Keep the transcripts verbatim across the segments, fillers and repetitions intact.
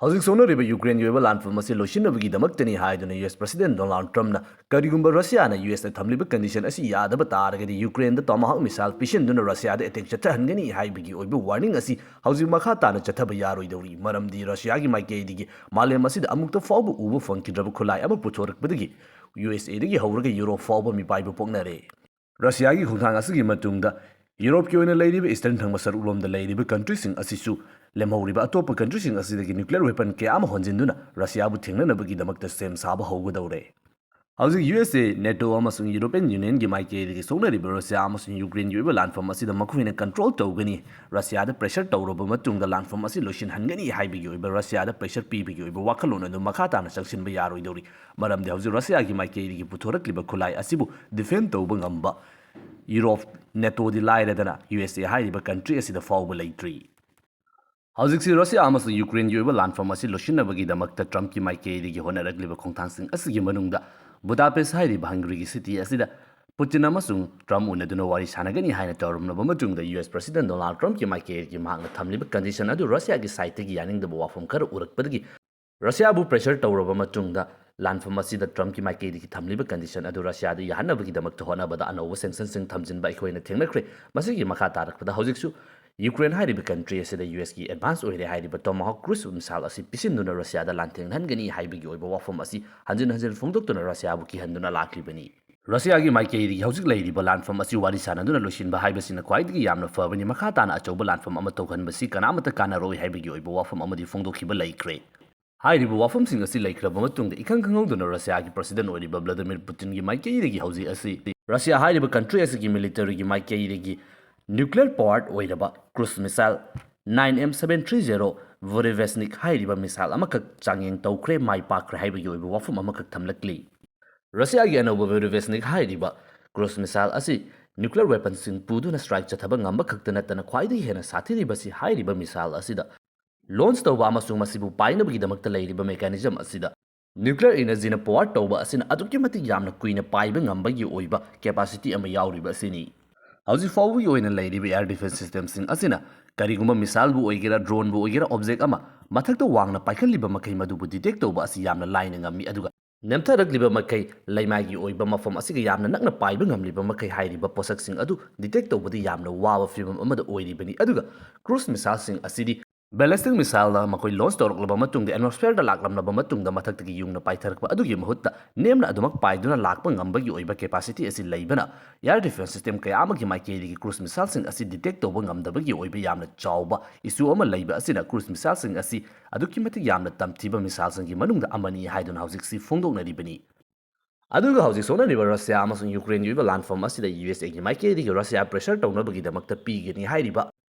ꯍꯧꯖꯤꯛ ꯁꯣꯛꯅꯔꯤꯕ ꯌꯨꯀ꯭ꯔꯦꯟꯒꯤ ꯑꯣꯏꯕ ꯂꯥꯟꯐꯝ ꯑꯁꯤ ꯂꯣꯏꯁꯤꯟꯅꯕꯒꯤꯗꯃꯛꯇꯅꯤ ꯍꯥꯏꯗꯨꯅ ꯌꯨ ꯑꯦꯁ ꯄ꯭ꯔꯁꯤꯗꯦꯟ ꯗꯣꯅꯥꯜꯗ ꯇ꯭ꯔꯝꯞꯅ, ꯀꯔꯤꯒꯨꯝꯕ ꯔꯁꯤꯌꯥꯅ ꯌꯨ ꯑꯦꯁꯇ ꯊꯝꯂꯤꯕ ꯀꯟꯗꯤꯁꯟ ꯑꯁꯤ ꯌꯥꯗꯕ ꯇꯥꯔꯒꯗꯤ, ꯌꯨꯀ꯭ꯔꯦꯟꯗ ꯇꯣꯃꯥꯍꯣꯛ ꯃꯤꯁꯥꯏꯜ ꯄꯤꯁꯤꯟꯗꯨꯅ ꯔꯁꯤꯌꯥꯗ ꯑꯦꯇꯦꯛ ꯆꯠꯊꯍꯟꯒꯅꯤ ꯍꯥꯏꯕꯒꯤ ꯑꯣꯏꯕ ꯋꯥꯔꯅꯤꯡ ꯑꯁꯤ ꯍꯧꯖꯤꯛ ꯃꯈꯥ ꯇꯥꯅ ꯆꯠꯊꯕ ꯌꯥꯔꯣꯏꯗꯧꯔꯤ꯫ ꯃꯔꯝꯗꯤ ꯔꯁꯤꯌꯥꯒꯤ ꯃꯥꯏꯀꯩꯗꯒꯤ ꯃꯥꯂꯦꯝ ꯑꯁꯤꯗ ꯑꯃꯨꯛꯇ ꯐꯥꯎꯕ ꯎꯕ ꯐꯪꯈꯤꯗ꯭ꯔꯕ ꯈꯨꯠꯂꯥꯏ ꯑꯃ ꯄꯨꯊꯣꯔꯛꯄꯗꯒꯤ ꯌꯨ ꯑꯦꯁ ꯑꯦꯗꯒꯤ ꯍꯧꯔꯒ ꯌꯨꯔꯣꯞ ꯐꯥꯎꯕ ꯃꯤꯄꯥꯏꯕ ꯄꯣꯛꯅꯔꯦ꯫ ꯔꯁꯤꯌꯥꯒꯤ ꯈꯣꯡꯊꯥꯡ ꯑꯁꯤꯒꯤ ꯃꯇꯨꯡꯗ ꯌꯨꯔꯣꯞꯀꯤ ꯑꯣꯏꯅ ꯂꯩꯔꯤꯕ ꯏꯁꯇꯔꯟ ꯊꯪꯕ ꯁꯔꯨꯛꯂꯣꯝꯗ ꯂꯩꯔꯤꯕ ꯀꯟꯇ꯭ꯔꯤꯁꯤꯡ ꯑꯁꯤꯁꯨ ꯂꯦꯝꯍꯧꯔꯤꯕ ꯑꯇꯣꯞꯄ ꯀꯟꯇ꯭ꯔꯤꯁꯤꯡ ꯑꯁꯤꯗꯒꯤ ꯅ꯭ꯌꯨꯀ꯭ꯂꯤꯌꯔ ꯋꯦꯄꯟ ꯀꯌꯥ ꯑꯃ ꯍꯣꯟꯖꯤꯟꯗꯨꯅ ꯔꯁꯤꯌꯥꯕꯨ ꯊꯦꯡꯅꯅꯕꯒꯤꯗꯃꯛꯇ ꯁꯦꯝ ꯁꯥꯕ ꯍꯧꯒꯗꯧꯔꯦ꯫ ꯍꯧꯖꯤꯛ ꯌꯨ ꯑꯦꯁ ꯑꯦ, ꯅꯦꯇꯣ ꯑꯃꯁꯨꯡ ꯌꯨꯔꯣꯄꯤꯌꯟ ꯌꯨꯅꯤꯌꯟꯒꯤ ꯃꯥꯏꯀꯩꯗꯒꯤ ꯁꯣꯛꯅꯔꯤꯕ ꯔꯁꯤꯌꯥ ꯑꯃꯁꯨꯡ ꯌꯨꯀ꯭ꯔꯦꯟꯒꯤ ꯑꯣꯏꯕ ꯂꯥꯟꯐꯝ ꯑꯁꯤꯗ ꯃꯈꯣꯏꯅ ꯀꯟꯇ꯭ꯔꯣꯜ ꯇꯧꯒꯅꯤ, ꯔꯁꯤꯌꯥꯗ ꯄ꯭ꯔꯦꯁꯔ ꯇꯧꯔꯕ ꯃꯇꯨꯡꯗ ꯂꯥꯟꯐꯝ ꯑꯁꯤ ꯂꯣꯏꯁꯤꯟꯍꯟꯒꯅꯤ ꯍꯥꯏꯕꯒꯤ ꯑꯣꯏꯕ ꯔꯁꯤꯌꯥꯗ ꯄ꯭ꯔꯦꯁꯔ ꯄꯤꯕꯒꯤ ꯑꯣꯏꯕ ꯋꯥꯈꯜꯂꯣꯟ ꯑꯗꯨ ꯃꯈꯥ ꯇꯥꯅ ꯆꯪꯁꯤꯟꯕ ꯌꯥꯔꯣꯏꯗꯧꯔꯤ꯫ ꯃꯔꯝꯗꯤ ꯍꯧꯖꯤꯛ ꯔꯁꯤꯌꯥꯒꯤ ꯃꯥꯏꯀꯩꯗꯒꯤ ꯄꯨꯊꯣꯔꯛꯂꯤꯕ ꯈꯨꯠꯂꯥꯏ ꯑꯁꯤꯕꯨ ꯗꯤꯐꯦꯟ ꯇꯧꯕ ꯉꯝꯕ ꯌꯨꯔꯣꯞ, ꯅꯦꯇꯣꯗꯤ ꯂꯥꯏꯔꯗꯅ, ꯌꯨ ꯑꯦꯁ ꯑꯦ ꯍꯥꯏꯔꯤꯕ ꯀꯟꯇ꯭ꯔꯤ ꯑꯁꯤꯗ ꯐꯥꯎꯕ ꯂꯩꯇ꯭ꯔꯤ꯫ ꯍꯧꯖꯤꯛꯁꯤ ꯔꯁꯤꯌꯥ ꯑꯃꯁꯨꯡ ꯌꯨꯀ꯭ꯔꯦꯟꯒꯤ ꯑꯣꯏꯕ ꯂꯥꯟꯐꯝ ꯑꯁꯤ ꯂꯣꯏꯁꯤꯟꯅꯕꯒꯤꯗꯃꯛꯇ ꯇ꯭ꯔꯝꯞꯀꯤ ꯃꯥꯏꯀꯩꯗꯒꯤ ꯍꯣꯠꯅꯔꯛꯂꯤꯕ ꯈꯣꯡꯊꯥꯡꯁꯤꯡ ꯑꯁꯤꯒꯤ ꯃꯅꯨꯡꯗ ꯕꯨꯗꯥꯄꯦꯁ ꯍꯥꯏꯔꯤꯕ ꯍꯪꯒꯔꯤꯒꯤ ꯁꯤꯇꯤ ꯑꯁꯤꯗ ꯄꯨꯇꯤꯟ ꯑꯃꯁꯨꯡ ꯇ꯭ꯔꯝꯞ ꯎꯅꯗꯨꯅ ꯋꯥꯔꯤ ꯁꯥꯟꯅꯒꯅꯤ ꯍꯥꯏꯅ ꯇꯧꯔꯝꯂꯕ ꯃꯇꯨꯡꯗ, ꯌꯨ ꯑꯦꯁ ꯄ꯭ꯔꯁꯤꯗꯦꯟ ꯗꯣꯅꯥꯜꯗ ꯇ꯭ꯔꯝꯞꯀꯤ ꯃꯥꯏꯀꯩꯗꯒꯤ ꯃꯍꯥꯛꯅ ꯊꯝꯂꯤꯕ ꯀꯟꯗꯤꯁꯟ ꯑꯗꯨ ꯔꯁꯤꯌꯥꯒꯤ ꯁꯥꯏꯠꯇꯒꯤ ꯌꯥꯅꯤꯡꯗꯕ ꯋꯥꯐꯝ ꯈꯔ ꯎꯔꯛꯄꯗꯒꯤ ꯔꯁꯤꯌꯥꯕꯨ ꯄ꯭ꯔꯦꯁꯔ ꯇꯧꯔꯕ ꯃꯇꯨꯡꯗ ꯂꯥꯟꯐꯝ ꯑꯁꯤꯗ ꯇ꯭ꯔꯝꯞꯀꯤ ꯃꯥꯏꯀꯩꯗꯒꯤ ꯊꯝꯂꯤꯕ ꯀꯟꯗꯤꯁꯟ ꯑꯗꯨ ꯔꯁꯤꯌꯥꯗ ꯌꯥꯍꯟꯅꯕꯒꯤꯗꯃꯛꯇ ꯍꯣꯠꯅꯕꯗ ꯑꯅꯧꯕ ꯁꯦꯡꯁꯟꯁꯤꯡ ꯊꯝꯖꯤꯟꯕ ꯑꯩꯈꯣꯏꯅ ꯊꯦꯡꯅꯈ꯭ꯔꯦ꯫ ꯃꯁꯤꯒꯤ ꯃꯈꯥ ꯇꯥꯔꯛꯄꯗ ꯍꯧꯖꯤꯛꯁꯨ ꯌꯨꯀ꯭ꯔꯦꯟ ꯍꯥꯏꯔꯤꯕ ꯀꯟꯇ꯭ꯔꯤ ꯑꯁꯤꯗ ꯌꯨ ꯑꯦꯁꯀꯤ ꯑꯦꯗꯚꯥꯟꯁ ꯑꯣꯏꯔꯦ ꯍꯥꯏꯔꯤꯕ ꯇꯣꯃꯥꯍꯣꯛ ꯀ꯭ꯔꯨꯏꯖ ꯃꯤꯁꯥꯏꯜ ꯑꯁꯤ ꯄꯤꯁꯤꯟꯗꯨꯅ ꯔꯁꯤꯌꯥꯗ ꯂꯥꯟꯊꯦꯡꯅꯍꯟꯒꯅꯤ ꯍꯥꯏꯕꯒꯤ ꯑꯣꯏꯕ ꯋꯥꯐꯝ ꯑꯁꯤ ꯍꯟꯖꯤꯟ ꯍꯟꯖꯤꯟ ꯐꯣꯡꯗꯣꯛꯇꯨꯅ ꯔꯁꯤꯌꯥꯕꯨ ꯀꯤꯍꯟꯗꯨꯅ ꯂꯥꯛꯂꯤꯕꯅꯤ꯫ ꯔꯁꯤꯌꯥꯒꯤ ꯃꯥꯏꯀꯩꯗꯒꯤ ꯍꯧꯖꯤꯛ ꯂꯩꯔꯤꯕ ꯂꯥꯟꯐꯝ ꯑꯁꯤ ꯋꯥꯔꯤ ꯁꯥꯟꯅꯗꯨꯅ ꯂꯣꯏꯁꯤꯟꯕ ꯍꯥꯏꯕꯁꯤꯅ ꯈ꯭ꯋꯥꯏꯗꯒꯤ ꯌꯥꯝꯅ ꯐꯕꯅꯤ, ꯃꯈꯥ ꯇꯥꯅ ꯑꯆꯧꯕ ꯂꯥꯟꯐꯝ ꯑꯃ ꯇꯧꯍꯟꯕꯁꯤ ꯀꯅꯥꯃꯠꯇ ꯀꯥꯟꯅꯔꯣꯏ ꯍꯥꯏꯕꯒꯤ ꯑꯣꯏꯕ ꯋꯥꯐꯝ ꯑꯃꯗꯤ ꯐꯣꯡꯗꯣꯛꯈꯤꯕ ꯂꯩꯈ꯭ꯔꯦ꯫ ꯍꯥꯏꯔꯤꯕ ꯋꯥꯐꯝꯁꯤꯡ ꯑꯁꯤ ꯂꯩꯈ꯭ꯔꯕ ꯃꯇꯨꯡꯗ, ꯏꯈꯪ ꯈꯪꯍꯧꯗꯅ ꯔꯁꯤꯌꯥꯒꯤ ꯄ꯭ꯔꯁꯤꯗꯦꯟ ꯑꯣꯏꯔꯤꯕ ꯚ꯭ꯂꯥꯗꯤꯃꯤꯔ ꯄꯨꯇꯤꯟꯒꯤ ꯃꯥꯏꯀꯩꯗꯒꯤ ꯍꯧꯖꯤꯛ ꯑꯁꯤ ꯔꯁꯤꯌꯥ ꯍꯥꯏꯔꯤꯕ ꯀꯟꯇ꯭ꯔꯤ ꯑꯁꯤꯒꯤ ꯃꯤꯂꯤꯇꯔꯤꯒꯤ ꯃꯥꯏꯀꯩꯗꯒꯤ ꯅ꯭ꯌꯨꯀ꯭ꯂꯤꯌꯔ ꯄꯥꯋꯔ ꯑꯣꯏꯔꯕ cruise missile nine M seven three zero Burevestnik ꯍꯥꯏꯔꯤꯕ ꯃꯤꯁꯥꯏꯜ ꯑꯃꯈꯛ ꯆꯥꯡꯌꯦꯡ ꯇꯧꯈ꯭ꯔꯦ, ꯃꯥꯏ ꯄꯥꯛꯈ꯭ꯔꯦ ꯍꯥꯏꯕꯒꯤ ꯑꯣꯏꯕ ꯋꯥꯐꯝ ꯑꯃꯈꯛ ꯊꯝꯂꯛꯂꯤ꯫ ꯔꯁꯤꯌꯥꯒꯤ ꯑꯅꯧꯕ ꯕꯨꯔꯦꯚꯦꯁꯅꯤꯛ ꯍꯥꯏꯔꯤꯕ ꯀ꯭ꯔꯨꯏꯖ ꯃꯤꯁꯥꯏꯜ ꯑꯁꯤ ꯅ꯭ꯌꯨꯀ꯭ꯂꯤꯌꯔ ꯋꯦꯄꯟꯁꯤꯡ ꯄꯨꯗꯨꯅ ꯁ꯭ꯇ꯭ꯔꯥꯏꯛ ꯆꯠꯊꯕ ꯉꯝꯕ ꯈꯛꯇ ꯅꯠꯇꯅ ꯈ꯭ꯋꯥꯏꯗꯒꯤ ꯍꯦꯟꯅ ꯁꯥꯊꯤꯔꯤꯕꯁꯤ ꯍꯥꯏꯔꯤꯕ ꯃꯤꯁꯥꯏꯜ ꯑꯁꯤꯗ ꯂꯣꯟꯆ ꯇꯧꯕ ꯑꯃꯁꯨꯡ ꯃꯁꯤꯕꯨ ꯄꯥꯏꯅꯕꯒꯤꯗꯃꯛꯇ ꯂꯩꯔꯤꯕ ꯃꯦꯀꯥꯅꯤꯖꯝ ꯑꯁꯤꯗ ꯅ꯭ꯌꯨꯀ꯭ꯂꯤꯌꯔ ꯏꯅꯔꯖꯤꯅ ꯄꯥꯋꯔ ꯇꯧꯕ ꯑꯁꯤꯅ ꯑꯗꯨꯛꯀꯤ ꯃꯇꯤꯛ ꯌꯥꯝꯅ ꯀꯨꯏꯅ ꯄꯥꯏꯕ ꯉꯝꯕꯒꯤ ꯑꯣꯏꯕ ꯀꯦꯄꯥꯁꯤꯇꯤ ꯑꯃ ꯌꯥꯎꯔꯤꯕ ꯑꯁꯤꯅꯤ꯫ ꯍꯧꯖꯤꯛ ꯐꯥꯎꯕꯒꯤ ꯑꯣꯏꯅ ꯂꯩꯔꯤꯕ air defense systemꯁꯤꯡ ꯑꯁꯤꯅ ꯀꯔꯤꯒꯨꯝꯕ missileꯕꯨ ꯑꯣꯏꯒꯦꯔꯥ, droneꯕꯨ ꯑꯣꯏꯒꯦꯔꯥ, object ꯑꯃ ꯃꯊꯛꯇ ꯋꯥꯡꯅ ꯄꯥꯏꯈꯠꯂꯤꯕ ꯃꯈꯩ ꯃꯗꯨꯕꯨ detect ꯇꯧꯕ ꯑꯁꯤ ꯌꯥꯝꯅ ꯂꯥꯏꯅ ꯉꯝꯃꯤ, ꯑꯗꯨꯒ ꯅꯦꯝꯊꯔꯛꯂꯤꯕ ꯃꯈꯩ, ꯂꯩꯃꯥꯏꯒꯤ ꯑꯣꯏꯕ ꯃꯐꯝ ꯑꯁꯤꯒ ꯌꯥꯝꯅ ꯅꯛꯅ ꯄꯥꯏꯕ ꯉꯝꯂꯤꯕ ꯃꯈꯩ ꯍꯥꯏꯔꯤꯕ ꯄꯣꯠꯁꯛꯁꯤꯡ ꯑꯗꯨ detect ꯇꯧꯕꯗ ꯌꯥꯝꯅ ꯋꯥꯕ ꯐꯤꯕꯝ ꯑꯃꯗ ꯑꯣꯏꯔꯤꯕꯅꯤ꯫ ꯑꯗꯨꯒ cruise missileꯁꯤꯡ ꯑꯁꯤꯗꯤ ballistic missileꯅ ꯃꯈꯣꯏ launch ꯇꯧꯔꯛꯂꯕ ꯃꯇꯨꯡꯗ, atmosphereꯗ ꯂꯥꯛꯂꯝꯂꯕ ꯃꯇꯨꯡꯗ, ꯃꯊꯛꯇꯒꯤ ꯌꯨꯡꯅ ꯄꯥꯏꯊꯔꯛꯄ ꯑꯗꯨꯒꯤ ꯃꯍꯨꯠꯇ ꯅꯦꯝꯅ ꯑꯗꯨꯃꯛ ꯄꯥꯏꯗꯨꯅ ꯂꯥꯛꯄ ꯉꯝꯕꯒꯤ ꯑꯣꯏꯕ capacity ꯑꯁꯤ ꯂꯩꯕꯅ, air defense system ꯀꯌꯥ ꯑꯃꯒꯤ ꯃꯥꯏꯀꯩꯗꯒꯤ cruise missileꯁꯤꯡ ꯑꯁꯤ detect ꯇꯧꯕ ꯉꯝꯗꯕꯒꯤ ꯑꯣꯏꯕ ꯌꯥꯝꯅ ꯆꯥꯎꯕ issue ꯑꯃ ꯂꯩꯕ ꯑꯁꯤꯅ cruise missileꯁꯤꯡ ꯑꯁꯤ ꯑꯗꯨꯛꯀꯤ ꯃꯇꯤꯛ ꯌꯥꯝꯅ ꯇꯝꯊꯤꯕ missileꯁꯤꯡꯒꯤ ꯃꯅꯨꯡꯗ ꯑꯃꯅꯤ ꯍꯥꯏꯗꯨꯅ ꯍꯧꯖꯤꯛꯁꯤ ꯐꯣꯡꯗꯣꯛꯅꯔꯤꯕꯅꯤ꯫ ꯑꯗꯨꯒ ꯍꯧꯖꯤꯛ ꯁꯣꯛꯅꯔꯤꯕ ꯔꯁꯤꯌꯥ ꯑꯃꯁꯨꯡ ꯌꯨꯀ꯭ꯔꯦꯟꯒꯤ ꯑꯣꯏꯕ ꯂꯥꯟꯐꯝ ꯑꯁꯤꯗ ꯌꯨ ꯑꯦꯁ ꯑꯦꯒꯤ ꯃꯥꯏꯀꯩꯗꯒꯤ ꯔꯁꯤꯌꯥ pressure ꯇꯧꯅꯕꯒꯤꯗꯃꯛꯇ ꯄꯤꯒꯅꯤ ꯍꯥꯏꯔꯤꯕ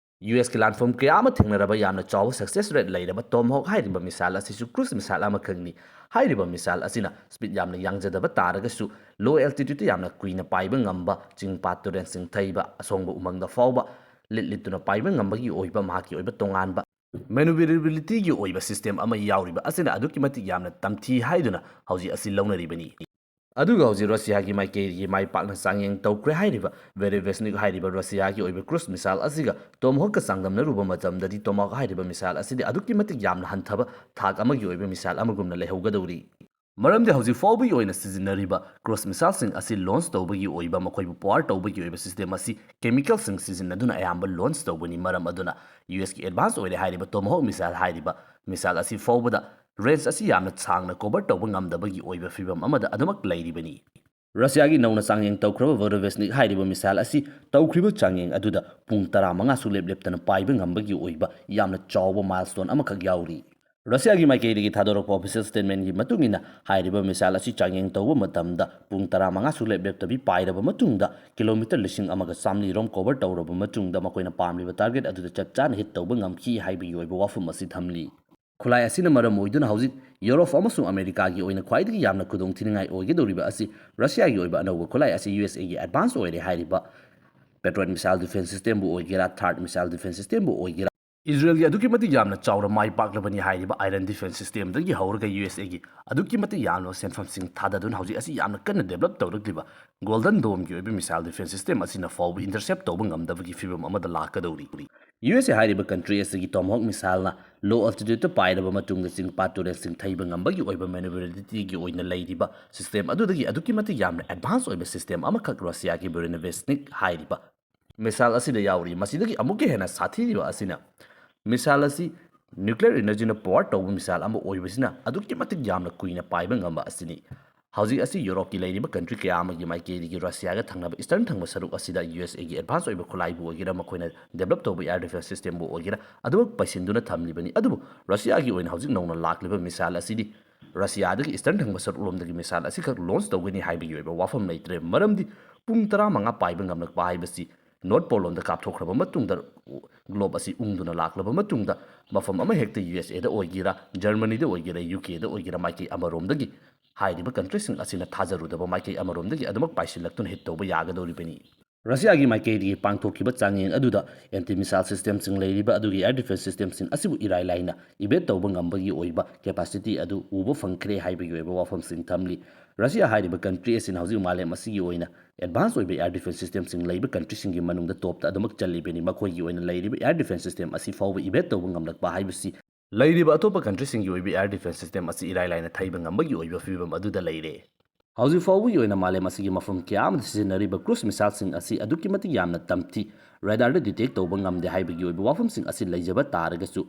ꯌꯨ ꯑꯦꯁꯀꯤ ꯂꯥꯟꯐꯝ ꯀꯌꯥ ꯑꯃ ꯊꯦꯡꯅꯔꯕ ꯌꯥꯝꯅ ꯆꯥꯎꯕ success rate ꯂꯩꯔꯕ Tomahawk ꯍꯥꯏꯔꯤꯕ missile ꯑꯁꯤꯁꯨ cruise missile ꯑꯃꯈꯛꯅꯤ꯫ ꯍꯥꯏꯔꯤꯕ missile ꯑꯁꯤꯅ speed ꯌꯥꯝꯅ ꯌꯥꯡꯖꯗꯕ ꯇꯥꯔꯒꯁꯨ, low altitudeꯇ ꯌꯥꯝꯅ ꯀꯨꯏꯅ ꯄꯥꯏꯕ ꯉꯝꯕ, ꯆꯤꯡ ꯄꯥꯠ ꯇꯨꯔꯦꯟ ꯆꯤꯡꯊꯩꯕ, ꯑꯁꯣꯡꯕ ꯎꯃꯪꯗ ꯐꯥꯎꯕ ꯂꯤꯠ ꯂꯤꯠꯇꯨꯅ ꯄꯥꯏꯕ ꯉꯝꯕꯒꯤ ꯑꯣꯏꯕ ꯃꯍꯥꯛꯀꯤ ꯑꯣꯏꯕ ꯇꯣꯉꯥꯟꯕ maneuverabilityꯒꯤ ꯑꯣꯏꯕ system ꯑꯃ ꯌꯥꯎꯔꯤꯕ ꯑꯁꯤꯅ ꯑꯗꯨꯛꯀꯤ ꯃꯇꯤꯛ ꯌꯥꯝꯅ ꯇꯝꯊꯤ ꯍꯥꯏꯗꯨꯅ ꯍꯧꯖꯤꯛ ꯑꯁꯤ ꯂꯧꯅꯔꯤꯕꯅꯤ꯫ ꯑꯗꯨꯒ ꯍꯧꯖꯤꯛ ꯔꯁꯤꯌꯥꯒꯤ ꯃꯥꯏꯀꯩꯒꯤ ꯃꯥꯏ ꯄꯥꯛꯅ ꯆꯥꯡꯌꯦꯡ ꯇꯧꯈ꯭ꯔꯦ ꯍꯥꯏꯔꯤꯕ Voroveshnik ꯍꯥꯏꯔꯤꯕ ꯔꯁꯤꯌꯥꯒꯤ ꯑꯣꯏꯕ cruise missile ꯑꯁꯤꯒ Tomahawkꯀ ꯆꯥꯡꯗꯝꯅꯔꯨꯕ ꯃꯇꯝꯗꯗꯤ, Tomahawk ꯍꯥꯏꯔꯤꯕ missile ꯑꯁꯤꯗꯤ ꯑꯗꯨꯛꯀꯤ ꯃꯇꯤꯛ ꯌꯥꯝꯅ ꯍꯟꯊꯕ ꯊꯥꯛ ꯑꯃꯒꯤ ꯑꯣꯏꯕ missile ꯑꯃꯒꯨꯝꯅ ꯂꯩꯍꯧꯒꯗꯧꯔꯤ꯫ ꯃꯔꯝꯗꯤ ꯍꯧꯖꯤꯛ ꯐꯥꯎꯕꯒꯤ ꯑꯣꯏꯅ ꯁꯤꯖꯤꯟꯅꯔꯤꯕ cruise missileꯁꯤꯡ ꯑꯁꯤ launch ꯇꯧꯕꯒꯤ ꯑꯣꯏꯕ, ꯃꯈꯣꯏꯕꯨ power ꯇꯧꯕꯒꯤ ꯑꯣꯏꯕ system ꯑꯁꯤ chemicalꯁꯤꯡ ꯁꯤꯖꯤꯟꯅꯗꯨꯅ ꯑꯌꯥꯝꯕ launch ꯇꯧꯕꯅꯤ꯫ ꯃꯔꯝ ꯑꯗꯨꯅ ꯌꯨ ꯑꯦꯁꯀꯤ advance ꯑꯣꯏꯔꯦ ꯍꯥꯏꯔꯤꯕ Tomahawk missile ꯍꯥꯏꯔꯤꯕ missile ꯑꯁꯤ ꯐꯥꯎꯕꯗ range ꯑꯁꯤ ꯌꯥꯝꯅ ꯁꯥꯡꯅ cover ꯇꯧꯕ ꯉꯝꯗꯕꯒꯤ ꯑꯣꯏꯕ ꯐꯤꯕꯝ ꯑꯃꯗ ꯑꯗꯨꯃꯛ ꯂꯩꯔꯤꯕꯅꯤ꯫ ꯔꯁꯤꯌꯥꯒꯤ ꯅꯧꯅ ꯆꯥꯡꯌꯦꯡ ꯇꯧꯈ꯭ꯔꯕ Voroveshnik ꯍꯥꯏꯔꯤꯕ missile ꯑꯁꯤ ꯇꯧꯈ꯭ꯔꯤꯕ ꯆꯥꯡꯌꯦꯡ ꯑꯗꯨꯗ ꯄꯨꯡ ꯇꯔꯥꯃꯉꯥ ꯁꯨꯛꯂꯦꯞ ꯂꯦꯞꯇꯅ ꯄꯥꯏꯕ ꯉꯝꯕꯒꯤ ꯑꯣꯏꯕ ꯌꯥꯝꯅ ꯆꯥꯎꯕ milestone ꯑꯃꯈꯛ ꯌꯥꯎꯔꯤ꯫ ꯔꯁꯤꯌꯥꯒꯤ ꯃꯥꯏꯀꯩꯗꯒꯤ ꯊꯥꯗꯣꯔꯛꯄ official statementꯀꯤ ꯃꯇꯨꯡ ꯏꯟꯅ, ꯍꯥꯏꯔꯤꯕ missile ꯑꯁꯤ ꯆꯥꯡꯌꯦꯡ ꯇꯧꯕ ꯃꯇꯝꯗ ꯄꯨꯡ ꯇꯔꯥꯃꯉꯥ ꯁꯨꯛꯂꯦꯞ ꯂꯦꯞꯇꯕꯤ ꯄꯥꯏꯔꯕ ꯃꯇꯨꯡꯗ, kilometre ꯂꯤꯁꯤꯡ ꯑꯃꯒ ꯆꯥꯃꯔꯤ ꯔꯣꯝ cover ꯇꯧꯔꯕ ꯃꯇꯨꯡꯗ, ꯃꯈꯣꯏꯅ ꯄꯥꯝꯂꯤꯕ target ꯑꯗꯨꯗ ꯆꯞ ꯆꯥꯅ hit ꯇꯧꯕ ꯉꯝꯈꯤ ꯍꯥꯏꯕꯒꯤ ꯑꯣꯏꯕ ꯋꯥꯐꯝ ꯑꯁꯤ ꯊꯝꯂꯤ꯫ ꯈꯨꯠꯂꯥꯏ ꯑꯁꯤꯅ ꯃꯔꯝ ꯑꯣꯏꯗꯨꯅ ꯍꯧꯖꯤꯛ ꯌꯨꯔꯣꯞ ꯑꯃꯁꯨꯡ ꯑꯃꯦꯔꯤꯀꯥꯒꯤ ꯑꯣꯏꯅ ꯈ꯭ꯋꯥꯏꯗꯒꯤ ꯌꯥꯝꯅ ꯈꯨꯗꯣꯡꯊꯤꯅꯤꯡꯉꯥꯏ ꯑꯣꯏꯒꯗꯧꯔꯤꯕ ꯑꯁꯤ ꯔꯁꯤꯌꯥꯒꯤ ꯑꯣꯏꯕ ꯑꯅꯧꯕ ꯈꯨꯠꯂꯥꯏ ꯑꯁꯤ ꯌꯨ ꯑꯦꯁ ꯑꯦꯒꯤ advance ꯑꯣꯏꯔꯦ ꯍꯥꯏꯔꯤꯕ Patriot missile defense systemꯕꯨ ꯑꯣꯏꯒꯦꯔꯥ, THAAD missile defense systemꯕꯨ ꯑꯣꯏꯒꯦꯔꯥ, ꯏꯖꯔꯦꯜꯒꯤ ꯑꯗꯨꯛꯀꯤ ꯃꯇꯤꯛ ꯌꯥꯝꯅ ꯆꯥꯎꯅ ꯃꯥꯏ ꯄꯥꯛꯂꯕꯅꯤ ꯍꯥꯏꯔꯤꯕ Iron Defense Systemꯗꯒꯤ ꯍꯧꯔꯒ USAꯒꯤ ꯑꯗꯨꯛꯀꯤ ꯃꯇꯤꯛ ꯌꯥꯝꯂꯕ ꯁꯦꯟꯐꯝꯁꯤꯡ ꯊꯥꯗꯗꯨꯅ ꯍꯧꯖꯤꯛ ꯑꯁꯤ ꯌꯥꯝꯅ ꯀꯟꯅ develop ꯇꯧꯔꯛꯂꯤꯕ Golden Domeꯒꯤ ꯑꯣꯏꯕ missile defense system ꯑꯁꯤꯅ ꯐꯥꯎꯕ intercept ꯇꯧꯕ ꯉꯝꯗꯕꯒꯤ ꯐꯤꯕꯝ ꯑꯃꯗ ꯂꯥꯛꯀꯗꯧꯔꯤ꯫ USA ꯍꯥꯏꯔꯤꯕ country ꯑꯁꯤꯒꯤ Tomahawk missileꯅ low altitudeꯇ ꯄꯥꯏꯔꯕ ꯃꯇꯨꯡꯗ ꯆꯤꯡ ꯄꯥꯠ ꯇꯨꯔꯦꯜꯁꯤꯡ ꯊꯩꯕ ꯉꯝꯕꯒꯤ ꯑꯣꯏꯕ maneuverabilityꯒꯤ ꯑꯣꯏꯅ ꯂꯩꯔꯤꯕ system ꯑꯗꯨꯗꯒꯤ ꯑꯗꯨꯛꯀꯤ ꯃꯇꯤꯛ ꯌꯥꯝꯅ advance ꯑꯣꯏꯕ system ꯑꯃꯈꯛ Russiaꯒꯤ Burevestnik ꯍꯥꯏꯔꯤꯕ missile ꯑꯁꯤꯗ ꯌꯥꯎꯔꯤ꯫ ꯃꯁꯤꯗꯒꯤ ꯑꯃꯨꯛꯀ ꯍꯦꯟꯅ ꯁꯥꯊꯤꯔꯤꯕ ꯑꯁꯤꯅ, missile ꯑꯁꯤ nuclear energyꯅ power ꯇꯧꯕ missile ꯑꯃ ꯑꯣꯏꯕꯁꯤꯅ ꯑꯗꯨꯛꯀꯤ ꯃꯇꯤꯛ ꯌꯥꯝꯅ ꯀꯨꯏꯅ ꯄꯥꯏꯕ ꯉꯝꯕ ꯑꯁꯤꯅꯤ꯫ ꯍꯧꯖꯤꯛ ꯑꯁꯤ Europeꯀꯤ ꯂꯩꯔꯤꯕ country ꯀꯌꯥ ꯑꯃꯒꯤ ꯃꯥꯏꯀꯩꯗꯒꯤ Russiaꯒ ꯊꯪꯅꯕ eastern ꯊꯪꯕ ꯁꯔꯨꯛ ꯑꯁꯤꯗ USAꯒꯤ advance ꯑꯣꯏꯕ ꯈꯨꯠꯂꯥꯏꯕꯨ ꯑꯣꯏꯒꯦꯔꯥ, ꯃꯈꯣꯏꯅ develop ꯇꯧꯕ air defense systemꯕꯨ ꯑꯣꯏꯒꯦꯔꯥ, ꯑꯗꯨꯃꯛ ꯄꯩꯁꯤꯟꯗꯨꯅ ꯊꯝꯂꯤꯕꯅꯤ꯫ ꯑꯗꯨꯕꯨ Russiaꯒꯤ ꯑꯣꯏꯅ ꯍꯧꯖꯤꯛ ꯅꯧꯅ ꯂꯥꯛꯂꯤꯕ missile ꯑꯁꯤꯗꯤ Russiaꯗꯒꯤ eastern ꯊꯪꯕ ꯁꯔꯨꯛꯂꯣꯝꯗꯒꯤ missile ꯑꯁꯤꯈꯛ launch ꯇꯧꯒꯅꯤ ꯍꯥꯏꯕꯒꯤ ꯑꯣꯏꯕ ꯋꯥꯐꯝ ꯂꯩꯇ꯭ꯔꯦ꯫ ꯃꯔꯝꯗꯤ ꯄꯨꯡ ꯇꯔꯥꯃꯉꯥ ꯄꯥꯏꯕ ꯉꯝꯂꯛꯄ ꯍꯥꯏꯕꯁꯤ North Poleꯂꯣꯝꯗ ꯀꯥꯞꯊꯣꯛꯈ꯭ꯔꯕ ꯃꯇꯨꯡꯗ globe ꯑꯁꯤ ꯎꯪꯗꯨꯅ ꯂꯥꯛꯂꯕ ꯃꯇꯨꯡꯗ ꯃꯐꯝ ꯑꯃ ꯍꯦꯛꯇ USAꯗ ꯑꯣꯏꯒꯦꯔꯥ, Germanyꯗ ꯑꯣꯏꯒꯦꯔꯥ, UKꯗ ꯑꯣꯏꯒꯦꯔꯥ, ꯃꯥꯏꯀꯩ ꯑꯃꯔꯣꯝꯗꯒꯤ ꯍꯥꯏꯔꯤꯕ countryꯁꯤꯡ ꯑꯁꯤꯅ ꯊꯥꯖꯔꯨꯗꯕ ꯃꯥꯏꯀꯩ ꯑꯃꯔꯣꯝꯗꯒꯤ ꯑꯗꯨꯃꯛ ꯄꯥꯏꯁꯤꯜꯂꯛꯇꯨꯅ hit ꯇꯧꯕ ꯌꯥꯒꯗꯧꯔꯤꯕꯅꯤ꯫ Russiaꯒꯤ ꯃꯥꯏꯀꯩꯗꯒꯤ ꯄꯥꯡꯊꯣꯛꯈꯤꯕ ꯆꯥꯡꯌꯦꯡ ꯑꯗꯨꯗ anti missile systemꯁꯤꯡ ꯂꯩꯔꯤꯕ ꯑꯗꯨꯒꯤ air defense systemꯁꯤꯡ ꯑꯁꯤꯕꯨ ꯏꯔꯥꯏ ꯂꯥꯏꯅ evade ꯇꯧꯕ ꯉꯝꯕꯒꯤ ꯑꯣꯏꯕ capacity ꯑꯗꯨ ꯎꯕ ꯐꯪꯈ꯭ꯔꯦ ꯍꯥꯏꯕꯒꯤ ꯑꯣꯏꯕ ꯋꯥꯐꯝꯁꯤꯡ ꯊꯝꯂꯤ꯫ Russia ꯍꯥꯏꯔꯤꯕ country ꯑꯁꯤꯅ ꯍꯧꯖꯤꯛ ꯃꯥꯂꯦꯝ ꯑꯁꯤꯒꯤ ꯑꯣꯏꯅ advance ꯑꯣꯏꯕ air defense systemꯁꯤꯡ ꯂꯩꯕ countryꯁꯤꯡꯒꯤ ꯃꯅꯨꯡꯗ topꯇ ꯑꯗꯨꯃꯛ ꯆꯜꯂꯤꯕꯅꯤ꯫ ꯃꯈꯣꯏꯒꯤ ꯑꯣꯏꯅ ꯂꯩꯔꯤꯕ air defense system ꯑꯁꯤ ꯐꯥꯎꯕ evade ꯇꯧꯕ ꯉꯝꯂꯛꯄ ꯍꯥꯏꯕꯁꯤ ꯂꯩꯔꯤꯕ ꯑꯇꯣꯞꯄ countryꯁꯤꯡꯒꯤ ꯑꯣꯏꯕ air defense system ꯑꯁꯤ ꯏꯔꯥꯏ ꯂꯥꯏꯅ ꯊꯩꯕ ꯉꯝꯕꯒꯤ ꯑꯣꯏꯕ ꯐꯤꯕꯝ ꯑꯗꯨꯗ ꯂꯩꯔꯦ꯫ ꯍꯧꯖꯤꯛ ꯐꯥꯎꯕꯒꯤ ꯑꯣꯏꯅ ꯃꯥꯂꯦꯝ ꯑꯁꯤꯒꯤ ꯃꯐꯝ ꯀꯌꯥ ꯑꯃꯗ ꯁꯤꯖꯤꯟꯅꯔꯤꯕ cruise missileꯁꯤꯡ ꯑꯁꯤ ꯑꯗꯨꯛꯀꯤ ꯃꯇꯤꯛ ꯌꯥꯝꯅ ꯇꯝꯊꯤ, radarꯗ detect ꯇꯧꯕ ꯉꯝꯗꯦ ꯍꯥꯏꯕꯒꯤ ꯑꯣꯏꯕ ꯋꯥꯐꯝꯁꯤꯡ ꯑꯁꯤ ꯂꯩꯖꯕ ꯇꯥꯔꯒꯁꯨ,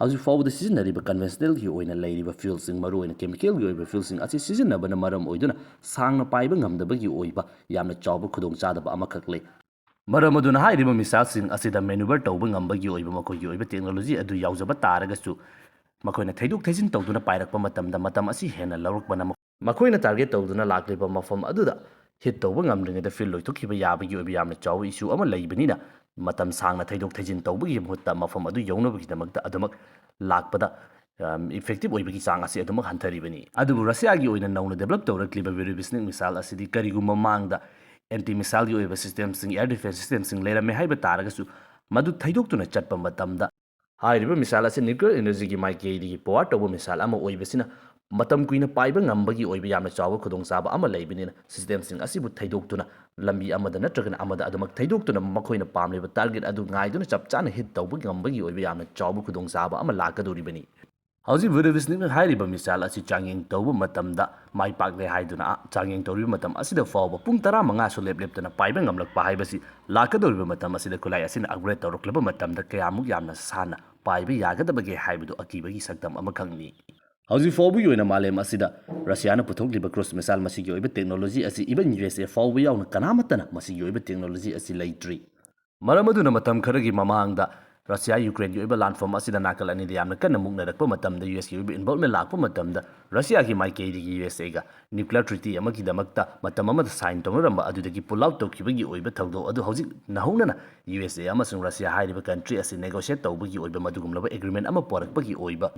ꯍꯧꯖꯤꯛ ꯐꯥꯎꯕꯗ ꯁꯤꯖꯤꯟꯅꯔꯤꯕ conventionalꯒꯤ ꯑꯣꯏꯅ ꯂꯩꯔꯤꯕ fuelꯁꯤꯡ, ꯃꯔꯨꯑꯣꯏꯅ chemicalꯒꯤ ꯑꯣꯏꯕ fuelꯁꯤꯡ ꯑꯁꯤ ꯁꯤꯖꯤꯟꯅꯕꯅ ꯃꯔꯝ ꯑꯣꯏꯗꯨꯅ ꯁꯥꯡꯅ ꯄꯥꯏꯕ ꯉꯝꯗꯕꯒꯤ ꯑꯣꯏꯕ ꯌꯥꯝꯅ ꯆꯥꯎꯕ ꯈꯨꯗꯣꯡꯆꯥꯗꯕ ꯑꯃꯈꯛ ꯂꯩ꯫ ꯃꯔꯝ ꯑꯗꯨꯅ ꯍꯥꯏꯔꯤꯕ missileꯁꯤꯡ ꯑꯁꯤꯗ maneuver ꯇꯧꯕ ꯉꯝꯕꯒꯤ ꯑꯣꯏꯕ ꯃꯈꯣꯏꯒꯤ ꯑꯣꯏꯕ technology ꯑꯗꯨ ꯌꯥꯎꯖꯕ ꯇꯥꯔꯒꯁꯨ, ꯃꯈꯣꯏꯅ ꯊꯩꯗꯣꯛ ꯊꯩꯖꯤꯟ ꯇꯧꯗꯨꯅ ꯄꯥꯏꯔꯛꯄ ꯃꯇꯝꯗ ꯃꯇꯝ ꯑꯁꯤ ꯍꯦꯟꯅ ꯂꯧꯔꯛꯄꯅ ꯃꯈꯣꯏꯅ target ꯇꯧꯗꯨꯅ ꯂꯥꯛꯂꯤꯕ ꯃꯐꯝ ꯑꯗꯨꯗ hit ꯇꯧꯕ ꯉꯝꯗ꯭ꯔꯤꯉꯩꯗ field ꯂꯣꯏꯊꯣꯛꯈꯤꯕ ꯌꯥꯕꯒꯤ ꯑꯣꯏꯕ ꯌꯥꯝꯅ ꯆꯥꯎꯕ issue ꯑꯃ ꯂꯩꯕꯅꯤꯅ, ꯃꯇꯝ ꯁꯥꯡꯅ ꯊꯩꯗꯣꯛ ꯊꯩꯖꯤꯟ ꯇꯧꯕꯒꯤ ꯃꯍꯨꯠꯇ ꯃꯐꯝ ꯑꯗꯨ ꯌꯧꯅꯕꯒꯤꯗꯃꯛꯇ ꯑꯗꯨꯃꯛ ꯂꯥꯛꯄꯗ, ꯑꯝ, effective ꯑꯣꯏꯕꯒꯤ ꯆꯥꯡ ꯑꯁꯤ ꯑꯗꯨꯃꯛ ꯍꯟꯊꯔꯤꯕꯅꯤ꯫ ꯑꯗꯨꯕꯨ Russiaꯒꯤ ꯑꯣꯏꯅ ꯅꯧꯅ develop ꯇꯧꯔꯛꯂꯤꯕ Burevestnik missile ꯑꯁꯤꯗꯤ ꯀꯔꯤꯒꯨꯝꯕ ꯃꯃꯥꯡꯗ anti missileꯒꯤ ꯑꯣꯏꯕ systemꯁꯤꯡ, air defense systemꯁꯤꯡ ꯂꯩꯔꯝꯃꯦ ꯍꯥꯏꯕ ꯇꯥꯔꯒꯁꯨ, ꯃꯗꯨ ꯊꯩꯗꯣꯛꯇꯨꯅ ꯆꯠꯄ ꯃꯇꯝꯗ ꯍꯥꯏꯔꯤꯕ ꯃꯤꯁꯥꯏꯜ ꯑꯁꯤ ꯅ꯭ꯌꯨꯀ꯭ꯂꯤꯌꯔ ꯏꯅꯔꯖꯤꯒꯤ ꯃꯥꯏꯀꯩꯗꯒꯤ ꯄꯥꯋꯔ ꯇꯧꯕ ꯃꯤꯁꯥꯏꯜ ꯑꯃ ꯑꯣꯏꯕꯁꯤꯅ ꯃꯇꯝ ꯀꯨꯏꯅ ꯄꯥꯏꯕ ꯉꯝꯕꯒꯤ ꯑꯣꯏꯕ ꯌꯥꯝꯅ ꯆꯥꯎꯕ ꯈꯨꯗꯣꯡꯆꯥꯕ ꯑꯃ ꯂꯩꯕꯅꯤꯅ, ꯁꯤꯁꯇꯦꯝꯁꯤꯡ ꯑꯁꯤꯕꯨ ꯊꯩꯗꯣꯛꯇꯨꯅ ꯂꯝꯕꯤ ꯑꯃꯗ ꯅꯠꯇ꯭ꯔꯒꯅ ꯑꯃꯗ ꯑꯗꯨꯃꯛ ꯊꯩꯗꯣꯛꯇꯨꯅ ꯃꯈꯣꯏꯅ ꯄꯥꯝꯂꯤꯕ ꯇꯥꯔꯒꯦꯠ ꯑꯗꯨ ꯉꯥꯏꯗꯨꯅ ꯆꯞ ꯆꯥꯅ ꯍꯤꯠ ꯇꯧꯕ ꯉꯝꯕꯒꯤ ꯑꯣꯏꯕ ꯌꯥꯝꯅ ꯆꯥꯎꯕ ꯈꯨꯗꯣꯡꯆꯥꯕ ꯑꯃ ꯂꯥꯛꯀꯗꯧꯔꯤꯕꯅꯤ꯫ ꯍꯧꯖꯤꯛ ꯚꯨꯔꯨꯚꯤꯁ꯭ꯅꯤꯛꯅ ꯍꯥꯏꯔꯤꯕ ꯃꯤꯁꯥꯏꯜ ꯑꯁꯤ ꯆꯥꯡꯌꯦꯡ ꯇꯧꯕ ꯃꯇꯝꯗ ꯃꯥꯏ ꯄꯥꯛꯂꯦ ꯍꯥꯏꯗꯨꯅ, ꯆꯥꯡꯌꯦꯡ ꯇꯧꯔꯤꯕ ꯃꯇꯝ ꯑꯁꯤꯗ ꯐꯥꯎꯕ ꯄꯨꯡ ꯇꯔꯥꯃꯉꯥꯁꯨ ꯂꯦꯞ ꯂꯦꯞꯇꯅ ꯄꯥꯏꯕ ꯉꯝꯂꯛꯄ ꯍꯥꯏꯕꯁꯤ ꯂꯥꯛꯀꯗꯧꯔꯤꯕ ꯃꯇꯝ ꯑꯁꯤꯗ ꯈꯨꯠꯂꯥꯏ ꯑꯁꯤꯅ ꯑꯞꯒ꯭ꯔꯦꯗ ꯇꯧꯔꯛꯂꯕ ꯃꯇꯝꯗ ꯀꯌꯥꯃꯨꯛ ꯌꯥꯝꯅ ꯁꯥꯟꯅ ꯄꯥꯏꯕ ꯌꯥꯒꯗꯕꯒꯦ ꯍꯥꯏꯕꯗꯨ ꯑꯀꯤꯕꯒꯤ ꯁꯛꯇꯝ ꯑꯃꯈꯛꯅꯤ꯫ ꯍꯧꯖꯤꯛ ꯐꯥꯎꯕꯒꯤ ꯑꯣꯏꯅ ꯃꯥꯂꯦꯝ ꯑꯁꯤꯗ ꯔꯁꯤꯌꯥꯅ ꯄꯨꯊꯣꯛꯂꯤꯕ ꯀ꯭ꯔꯨꯖ ꯃꯤꯁꯥꯏꯜ ꯃꯁꯤꯒꯤ ꯑꯣꯏꯕ ꯇꯦꯛꯅꯣꯂꯣꯖꯤ ꯑꯁꯤ even ꯌꯨ ꯑꯦꯁ ꯑꯦ ꯐꯥꯎꯕ ꯌꯥꯎꯅ ꯀꯅꯥꯃꯠꯇꯅ ꯃꯁꯤꯒꯤ ꯑꯣꯏꯕ ꯇꯦꯛꯅꯣꯂꯣꯖꯤ ꯑꯁꯤ ꯂꯩꯇ꯭ꯔꯤ꯫ ꯃꯔꯝ ꯑꯗꯨꯅ ꯃꯇꯝ ꯈꯔꯒꯤ ꯃꯃꯥꯡꯗ ꯔꯁꯤꯌꯥ ꯌꯨꯀ꯭ꯔꯦꯟꯒꯤ ꯑꯣꯏꯕ ꯂꯥꯟꯐꯝ ꯑꯁꯤꯗ ꯅꯥꯀꯜ ꯑꯅꯤꯗ ꯌꯥꯝꯅ ꯀꯟꯅ ꯃꯨꯛꯅꯔꯛꯄ ꯃꯇꯝꯗ, ꯌꯨ ꯑꯦꯁꯀꯤ ꯑꯣꯏꯕ ꯏꯟꯚꯣꯜꯚꯃꯦꯟ ꯂꯥꯛꯄ ꯃꯇꯝꯗ, ꯔꯁꯤꯌꯥꯒꯤ ꯃꯥꯏꯀꯩꯗꯒꯤ ꯌꯨ ꯑꯦꯁ ꯑꯦꯒ ꯅ꯭ꯌꯨꯀ꯭ꯂꯤꯌꯔ ꯇ꯭ꯔꯤꯇꯤ ꯑꯃꯒꯤꯗꯃꯛꯇ ꯃꯇꯝ ꯑꯃꯗ ꯁꯥꯏꯟ ꯇꯧꯅꯔꯝꯕ ꯑꯗꯨꯗꯒꯤ ꯄꯨꯜ ꯑꯥꯎꯠ ꯇꯧꯈꯤꯕꯒꯤ ꯑꯣꯏꯕ ꯊꯧꯗꯣꯛ ꯑꯗꯨ ꯍꯧꯖꯤꯛ ꯅꯧꯍꯧꯅꯅ ꯌꯨ ꯑꯦꯁ ꯑꯦ ꯑꯃꯁꯨꯡ ꯔꯁꯤꯌꯥ ꯍꯥꯏꯔꯤꯕ ꯀꯟꯇ꯭ꯔꯤ ꯑꯁꯤ ꯅꯦꯒꯣꯁꯤꯌꯦꯠ ꯇꯧꯕꯒꯤ ꯑꯣꯏꯕ ꯃꯗꯨꯒꯨꯝꯂꯕ ꯑꯦꯒ꯭ꯔꯤꯃꯦꯟ ꯑꯃ ꯄꯨꯔꯛꯄꯒꯤ ꯑꯣꯏꯕ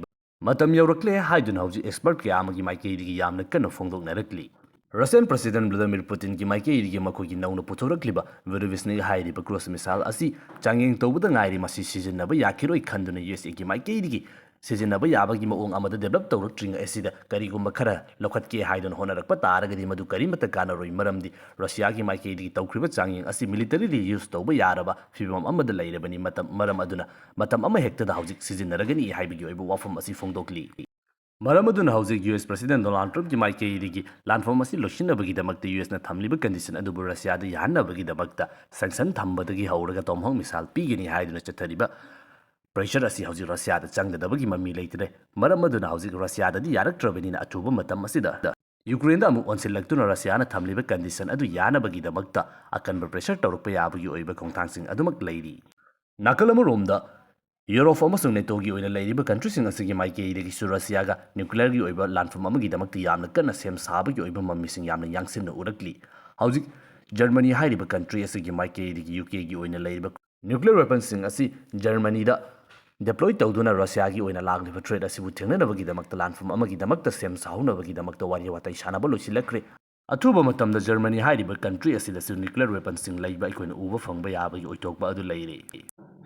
ꯃꯇꯝ ꯌꯧꯔꯛꯂꯦ ꯍꯥꯏꯗꯨꯅ ꯍꯧꯖꯤꯛ ꯑꯦꯛꯁꯄꯔꯠ ꯀꯌꯥ ꯑꯃꯒꯤ ꯃꯥꯏꯀꯩꯗꯒꯤ ꯌꯥꯝꯅ ꯀꯟꯅ ꯐꯣꯡꯗꯣꯛꯅꯔꯛꯂꯤ꯫ ꯔꯁꯤꯌꯟ ꯄ꯭ꯔꯁꯤꯗꯦꯟꯠ ꯚ꯭ꯂꯥꯗꯤꯃꯤꯔ ꯄꯨꯇꯤꯟꯒꯤ ꯃꯥꯏꯀꯩꯗꯒꯤ ꯃꯈꯣꯏꯒꯤ ꯅꯧꯅ ꯄꯨꯊꯣꯔꯛꯂꯤꯕ ꯚꯨꯔꯨꯚꯤꯁ꯭ꯅꯤꯛ ꯍꯥꯏꯔꯤꯕ ꯀ꯭ꯔꯨꯖ ꯃꯤꯁꯥꯏꯜ ꯑꯁꯤ ꯆꯥꯡꯌꯦꯡ ꯇꯧꯕꯗ ꯉꯥꯏꯔꯤ, ꯃꯁꯤ ꯁꯤꯖꯤꯟꯅꯕ ꯌꯥꯈꯤꯔꯣꯏ ꯈꯟꯗꯨꯅ ꯌꯨ ꯑꯦꯁ ꯑꯦꯒꯤ ꯃꯥꯏꯀꯩꯗꯒꯤ ꯁꯤꯖꯤꯟꯅꯕ ꯌꯥꯕꯒꯤ ꯃꯑꯣꯡ ꯑꯃꯗ ꯗꯦꯕꯂꯞ ꯇꯧꯔꯛꯇ꯭ꯔꯤꯉꯩ ꯑꯁꯤꯗ ꯀꯔꯤꯒꯨꯝꯕ ꯈꯔ ꯂꯧꯈꯠꯀꯦ ꯍꯥꯏꯗꯨꯅ ꯍꯣꯠꯅꯔꯛꯄ ꯇꯥꯔꯒꯗꯤ ꯃꯗꯨ ꯀꯔꯤꯃꯠꯇ ꯀꯥꯟꯅꯔꯣꯏ, ꯃꯔꯝꯗꯤ ꯔꯁꯤꯌꯥꯒꯤ ꯃꯥꯏꯀꯩꯗꯒꯤ ꯇꯧꯈ꯭ꯔꯤꯕ ꯆꯥꯡꯌꯦꯡ ꯑꯁꯤ ꯃꯤꯂꯤꯇꯔꯤꯂꯤ ꯌꯨꯁ ꯇꯧꯕ ꯌꯥꯔꯕ ꯐꯤꯕꯝ ꯑꯃꯗ ꯂꯩꯔꯕꯅꯤ꯫ ꯃꯇꯝ, ꯃꯔꯝ ꯑꯗꯨꯅ ꯃꯇꯝ ꯑꯃ ꯍꯦꯛꯇꯗ ꯍꯧꯖꯤꯛ ꯁꯤꯖꯤꯟꯅꯔꯒꯅꯤ ꯍꯥꯏꯕꯒꯤ ꯑꯣꯏꯕ ꯋꯥꯐꯝ ꯑꯁꯤ ꯐꯣꯡꯗꯣꯛꯂꯤ꯫ ꯃꯔꯝ ꯑꯗꯨꯅ ꯍꯧꯖꯤꯛ ꯌꯨ ꯑꯦꯁ ꯄ꯭ꯔꯁꯤꯗꯦꯟꯠ ꯗꯣꯅꯥꯜꯗ ꯇ꯭ꯔꯝꯞꯀꯤ ꯃꯥꯏꯀꯩꯗꯒꯤ ꯂꯥꯟꯐꯝ ꯑꯁꯤ ꯂꯣꯏꯁꯤꯟꯅꯕꯒꯤꯗꯃꯛꯇ ꯌꯨ ꯑꯦꯁꯅ ꯊꯝꯂꯤꯕ ꯀꯟꯗꯤꯁꯟ ꯑꯗꯨꯕꯨ ꯔꯁꯤꯌꯥꯗ ꯌꯥꯍꯟꯅꯕꯒꯤꯗꯃꯛꯇ ꯁꯦꯡꯁꯟ ꯊꯝꯕꯗꯒꯤ ꯍꯧꯔꯒ ꯇꯣꯝꯍꯣꯛ ꯃꯤꯁꯥꯏꯜ ꯄꯤꯒꯅꯤ ꯍꯥꯏꯗꯨꯅ ꯆꯠꯊꯔꯤꯕ ꯄ꯭ꯔꯦꯁꯔ ꯑꯁꯤ ꯍꯧꯖꯤꯛ ꯔꯁꯤꯌꯥꯗ ꯆꯪꯒꯗꯕꯒꯤ ꯃꯃꯤ ꯂꯩꯇ꯭ꯔꯦ꯫ ꯃꯔꯝ ꯑꯗꯨꯅ ꯍꯧꯖꯤꯛ ꯔꯁꯤꯌꯥꯗꯗꯤ ꯌꯥꯔꯛꯇ꯭ꯔꯕꯅꯤꯅ ꯑꯊꯨꯕ ꯃꯇꯝ ꯑꯁꯤꯗ ꯌꯨꯀ꯭ꯔꯦꯟꯗ ꯑꯃꯨꯛ ꯑꯣꯟꯁꯤꯜꯂꯛꯇꯨꯅ ꯔꯁꯤꯌꯥꯅ ꯊꯝꯂꯤꯕ ꯀꯟꯗꯤꯁꯟ ꯑꯗꯨ ꯌꯥꯅꯕꯒꯤꯗꯃꯛꯇ ꯑꯀꯟꯕ ꯄ꯭ꯔꯦꯁꯔ ꯇꯧꯔꯛꯄ ꯌꯥꯕꯒꯤ ꯑꯣꯏꯕ ꯈꯣꯡꯊꯥꯡꯁꯤꯡ ꯑꯗꯨꯃꯛ ꯂꯩꯔꯤ꯫ ꯅꯥꯀꯜ ꯑꯃꯔꯣꯝꯗ, ꯌꯨꯔꯣꯞ ꯑꯃꯁꯨꯡ ꯅꯦꯇꯣꯒꯤ ꯑꯣꯏꯅ ꯂꯩꯔꯤꯕ ꯀꯟꯇ꯭ꯔꯤꯁꯤꯡ ꯑꯁꯤꯒꯤ ꯃꯥꯏꯀꯩꯗꯒꯤꯁꯨ ꯔꯁꯤꯌꯥꯒ ꯅ꯭ꯌꯨꯀ꯭ꯂꯤꯌꯔꯒꯤ ꯑꯣꯏꯕ ꯂꯥꯟꯐꯝ ꯑꯃꯒꯤꯗꯃꯛꯇ ꯌꯥꯝꯅ ꯀꯟꯅ ꯁꯦꯝ ꯁꯥꯕꯒꯤ ꯑꯣꯏꯕ ꯃꯃꯤꯁꯤꯡ ꯌꯥꯝꯅ ꯌꯥꯡꯁꯤꯟꯅ ꯎꯔꯛꯂꯤ꯫ ꯍꯧꯖꯤꯛ ꯖꯔꯃꯅꯤ ꯍꯥꯏꯔꯤꯕ ꯀꯟꯇ꯭ꯔꯤ ꯑꯁꯤꯒꯤ ꯃꯥꯏꯀꯩꯗꯒꯤ ꯌꯨ ꯀꯦꯒꯤ ꯑꯣꯏꯅ ꯂꯩꯔꯤꯕ ꯅ꯭ꯌꯨꯀ꯭ꯂꯤꯌꯔ ꯋꯦꯄꯟꯁꯤꯡ ꯑꯁꯤ ꯖꯔꯃꯅꯤꯗ ꯗꯦꯄ꯭ꯂꯣꯏ ꯇꯧꯗꯨꯅ ꯔꯁꯤꯌꯥꯒꯤ ꯑꯣꯏꯅ ꯂꯥꯛꯂꯤꯕ ꯊ꯭ꯔꯦꯠ ꯑꯁꯤꯕꯨ ꯊꯦꯡꯅꯅꯕꯒꯤꯗꯃꯛꯇ ꯂꯥꯟꯐꯝ ꯑꯃꯒꯤꯗꯃꯛꯇ ꯁꯦꯝ ꯁꯥꯍꯧꯅꯕꯒꯤꯗꯃꯛꯇ ꯋꯥꯔꯤ ꯋꯥꯇꯥꯏ ꯁꯥꯟꯅꯕ ꯂꯣꯏꯁꯤꯜꯂꯛꯈ꯭ꯔꯦ꯫ ꯑꯊꯨꯕ ꯃꯇꯝꯗ ꯖꯔꯃꯅꯤ ꯍꯥꯏꯔꯤꯕ ꯀꯟꯇ꯭ꯔꯤ ꯑꯁꯤꯗꯁꯨ ꯅ꯭ꯌꯨꯀ꯭ꯂꯤꯌꯔ ꯋꯦꯄꯟꯁꯤꯡ ꯂꯩꯕ ꯑꯩꯈꯣꯏꯅ ꯎꯕ ꯐꯪꯕ ꯌꯥꯕꯒꯤ ꯑꯣꯏꯊꯣꯛꯄ ꯑꯗꯨ ꯂꯩꯔꯦ꯫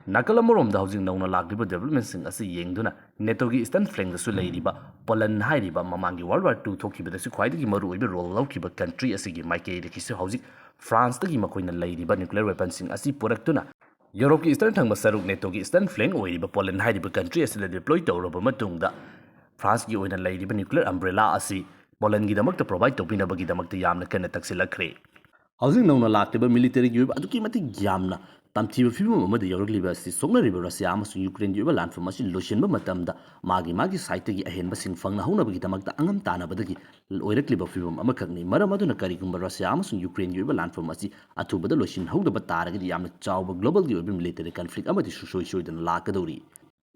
ꯅꯥꯀꯜ ꯑꯃꯔꯣꯝꯗ ꯍꯧꯖꯤꯛ ꯅꯧꯅ ꯂꯥꯛꯂꯤꯕ developmentꯁꯤꯡ ꯑꯁꯤ ꯌꯦꯡꯗꯨꯅ ꯅꯦꯇꯣꯒꯤ Eastern Flangꯗꯁꯨ ꯂꯩꯔꯤꯕ ꯄꯣꯂꯟ ꯍꯥꯏꯔꯤꯕ ꯃꯃꯥꯡꯒꯤ World War Two ꯊꯣꯛꯈꯤꯕꯗꯁꯨ ꯈ꯭ꯋꯥꯏꯗꯒꯤ ꯃꯔꯨꯑꯣꯏꯕ role ꯂꯧꯈꯤꯕ country ꯑꯁꯤꯒꯤ ꯃꯥꯏꯀꯩꯗꯒꯤꯁꯨ ꯍꯧꯖꯤꯛ Franceꯇꯒꯤ ꯃꯈꯣꯏꯅ ꯂꯩꯔꯤꯕ nuclear weaponꯁꯤꯡ ꯑꯁꯤ ꯄꯨꯔꯛꯇꯨꯅ ꯌꯨꯔꯣꯞꯀꯤ Eastern ꯊꯪꯕ ꯁꯔꯨꯛ ꯅꯦꯇꯣꯒꯤ Eastern Flang ꯑꯣꯏꯔꯤꯕ ꯄꯣꯂꯟ ꯍꯥꯏꯔꯤꯕ country ꯑꯁꯤꯗ deploy ꯇꯧꯔꯕ ꯃꯇꯨꯡꯗ Franceꯀꯤ ꯑꯣꯏꯅ ꯂꯩꯔꯤꯕ nuclear umbrella ꯑꯁꯤ ꯄꯣꯂꯟꯒꯤꯗꯃꯛꯇ provide ꯇꯧꯕꯤꯅꯕꯒꯤꯗꯃꯛꯇ ꯌꯥꯝꯅ ꯀꯟꯅ ꯇꯛꯁꯤꯜꯂꯛꯈ꯭ꯔꯦ꯫ ꯍꯧꯖꯤꯛ ꯅꯧꯅ ꯂꯥꯛꯂꯤꯕ militaryꯒꯤ ꯑꯣꯏꯕ ꯑꯗꯨꯛꯀꯤ ꯃꯇꯤꯛ ꯌꯥꯝꯅ ꯇꯝꯊꯤꯕ ꯐꯤꯕꯝ ꯑꯃꯗ ꯌꯧꯔꯛꯂꯤꯕ ꯑꯁꯤ ꯁꯣꯛꯅꯔꯤꯕ ꯔꯁꯤꯌꯥ ꯑꯃꯁꯨꯡ ꯌꯨꯀ꯭ꯔꯦꯟꯒꯤ ꯑꯣꯏꯕ ꯂꯥꯟꯐꯝ ꯑꯁꯤ ꯂꯣꯏꯁꯤꯟꯕ ꯃꯇꯝꯗ ꯃꯥꯒꯤ ꯃꯥꯒꯤ sideꯇꯒꯤ ꯑꯍꯦꯟꯕꯁꯤꯡ ꯐꯪꯅ ꯍꯧꯅꯕꯒꯤꯗꯃꯛꯇ ꯑꯉꯝ ꯇꯥꯟꯅꯕꯗꯒꯤ ꯑꯣꯏꯔꯛꯂꯤꯕ ꯐꯤꯕꯝ ꯑꯃꯈꯛꯅꯤ꯫ ꯃꯔꯝ ꯑꯗꯨꯅ ꯀꯔꯤꯒꯨꯝꯕ ꯔꯁꯤꯌꯥ ꯑꯃꯁꯨꯡ ꯌꯨꯀ꯭ꯔꯦꯟꯒꯤ ꯑꯣꯏꯕ ꯂꯥꯟꯐꯝ ꯑꯁꯤ ꯑꯊꯨꯕꯗ ꯂꯣꯏꯁꯤꯟꯍꯧꯗꯕ ꯇꯥꯔꯒꯗꯤ ꯌꯥꯝꯅ ꯆꯥꯎꯕ globalꯒꯤ ꯑꯣꯏꯕ military conflict ꯑꯃꯗꯤ ꯁꯨꯡꯁꯣꯏ ꯁꯣꯏꯗꯅ ꯂꯥꯛꯀꯗꯧꯔꯤ꯫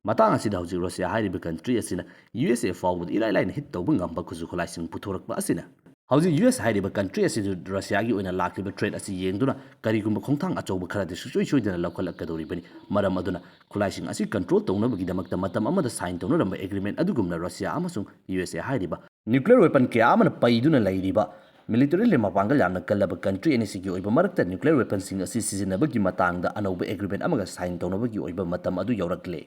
ꯃꯇꯥꯡ ꯑꯁꯤꯗ ꯍꯧꯖꯤꯛ ꯔꯁꯤꯌꯥ ꯍꯥꯏꯔꯤꯕ country ꯑꯁꯤꯅ USA ꯐꯥꯎꯕꯗ ꯏꯔꯥꯏ ꯂꯥꯏꯅ hit ꯇꯧꯕ ꯉꯝꯕ ꯈꯨꯠꯁꯨ ꯈꯨꯠꯂꯥꯏꯁꯤꯡ ꯄꯨꯊꯣꯔꯛꯄ ꯑꯁꯤꯅ ꯍꯧꯖꯤꯛ US ꯍꯥꯏꯔꯤꯕ country ꯑꯁꯤꯁꯨ ꯔꯁꯤꯌꯥꯒꯤ ꯑꯣꯏꯅ ꯂꯥꯛꯂꯤꯕ threat ꯑꯁꯤ ꯌꯦꯡꯗꯨꯅ ꯀꯔꯤꯒꯨꯝꯕ ꯈꯣꯡꯊꯥꯡ ꯑꯆꯧꯕ ꯈꯔꯗꯤ ꯁꯨꯡꯁꯣꯏ ꯁꯣꯏꯗꯅ ꯂꯧꯈꯠꯂꯛꯀꯗꯧꯔꯤꯕꯅꯤ꯫ ꯃꯔꯝ ꯑꯗꯨꯅ ꯈꯨꯠꯂꯥꯏꯁꯤꯡ ꯑꯁꯤ control ꯇꯧꯅꯕꯒꯤꯗꯃꯛꯇ ꯃꯇꯝ ꯑꯃꯗ sign ꯇꯧꯅꯔꯝꯕ agreement ꯑꯗꯨꯒꯨꯝꯅ ꯔꯁꯤꯌꯥ ꯑꯃꯁꯨꯡ USA ꯍꯥꯏꯔꯤꯕ nuclear weapon ꯀꯌꯥ ꯑꯃꯅ ꯄꯩꯗꯨꯅ ꯂꯩꯔꯤꯕ militaryꯗ ꯃꯄꯥꯡꯒꯜ ꯌꯥꯝꯅ ꯀꯜꯂꯕ country ꯑꯅꯤꯁꯤꯒꯤ ꯑꯣꯏꯕ ꯃꯔꯛꯇ nuclear weaponꯁꯤꯡ ꯑꯁꯤ ꯁꯤꯖꯤꯟꯅꯕꯒꯤ ꯃꯇꯥꯡꯗ ꯑꯅꯧꯕ agreement ꯑꯃꯒ sign ꯇꯧꯅꯕꯒꯤ ꯑꯣꯏꯕ ꯃꯇꯝ ꯑꯗꯨ ꯌꯧꯔꯛꯂꯦ꯫